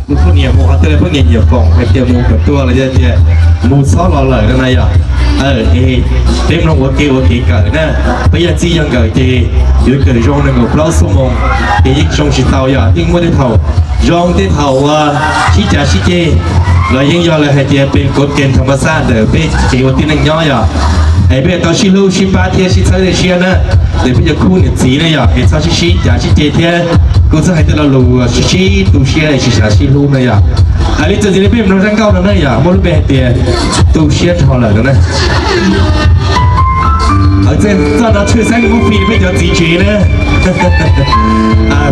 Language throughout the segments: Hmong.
Tus poj niam mus qhov twg los poj niam nyiam foom hais tias mus kom tuag los yog tias mus txhob los lawm no na yom. Peb mloog ua kev ua kev kawm na, peb yog txij yog nkawm ces yuav kawm zoo nees nkaum plaub xuab moos ces yeej zoo tsis tau yom. Yeej muaj tej thaum zoo, tej thaum uas sib cav sib ceg los yeej yog lawv hais tias pes kov kees tham mas xaj ntawm peb kev ua tib neeg nyob yom. Es peb tau sib hlub sib pab thiab sib txhawb siab na, ces peb cov khub niam txiv na yom, es txhob sib sib cav sib ceg thiab kuj txhob hais tej lo lus sib sib tu siab es tsis xav sib hlub na yom. Hais li txuas ntxiv li peb mloog zaj nkauj no na yom, muaj lub npe hais tias tu siab nrho lawm no na. Txoj no Tshwj Xeeb muab fij rau peb cov txiv tsev na.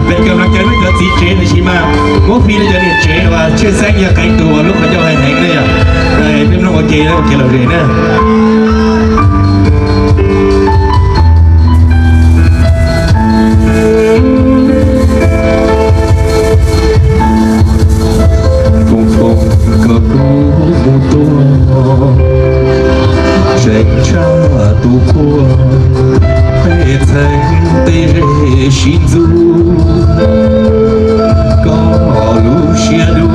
Peb cov no cov peb cov txiv tsev tiam sis mas muab fij rau cov niam tsev uas Tshwj Xeeb yog qee tus uas lub qhov ncauj heev heev na yom. Peb mloog ua ke ua kev lom zem na. Koom koom koj kuj mus tuaj, tseem tshaj tus puag, peb txheeb tej zej sib ntxub. Koj lub siab dub,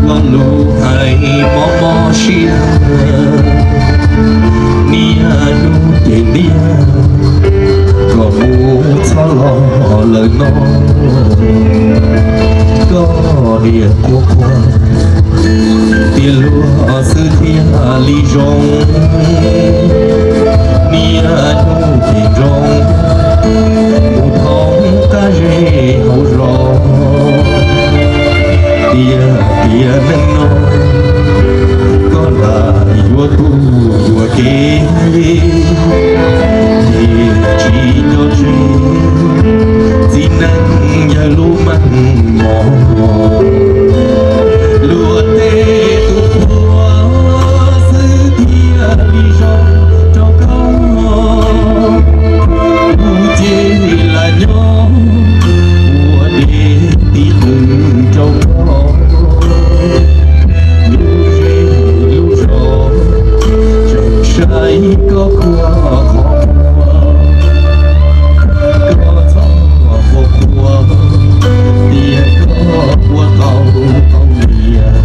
lo lus hais mob mob siab, niaj hnub ces ntiag, koj mus txhob los lawm no. Koj niam qhuav qhuav, tias luag xwb thiaj li zoo, niaj hnub ces nroo, mus thoob qab zej hauv zos. Tiag tiag neej no, koj lam yuav tu yuam kev, ces tsis nco tseg txiv neej yawg lub meej mom. Luag tej tus puag xwb thiaj li zoo rau koj, kuv ces lam nyob ua dej tiv qws rau koj. Lub zej lub zos tseem saib koj khuab qhov muag, koj txhob qhuav qhuav, tias koj ua tau tau niam.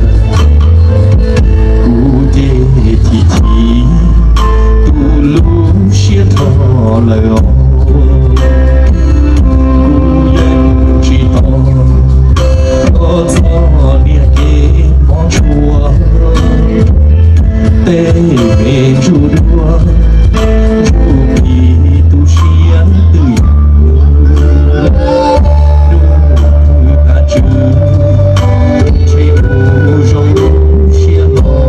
Kuv ces chim chim, tu lub siab nrho lawm os. Kuv yeej tsis tos koj txoj niag kev mob tshua, tej me ntsuj duab, ntsuj plig tu siab twj ywm, hnub twg tas tswv, ntshe kuv zoo siab hlo.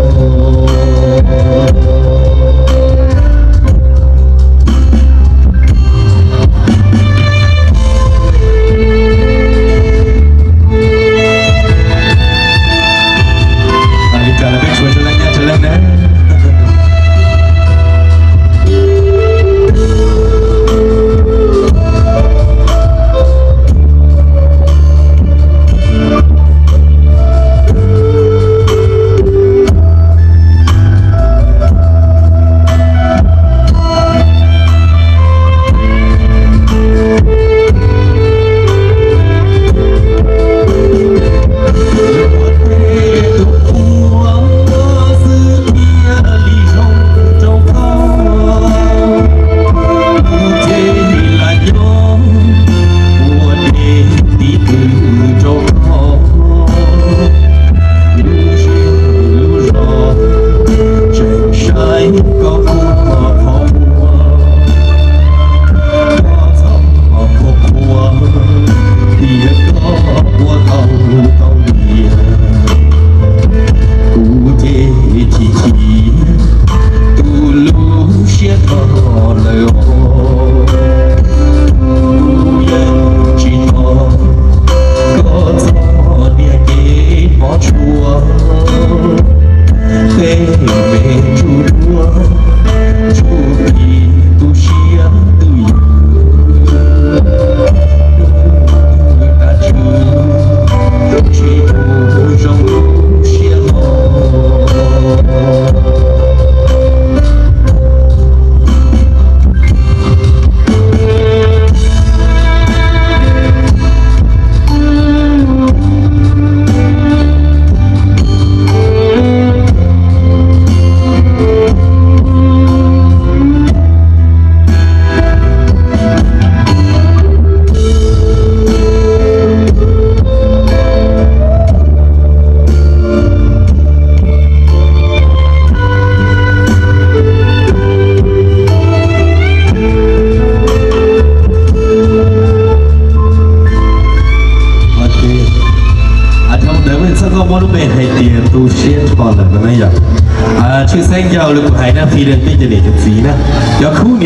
Muab lub npe hais tias tu siab rho lawm no na yog. Tshwj xeeb yog li kuv hais na, phi li peb cov niam cov txiv na, cov khub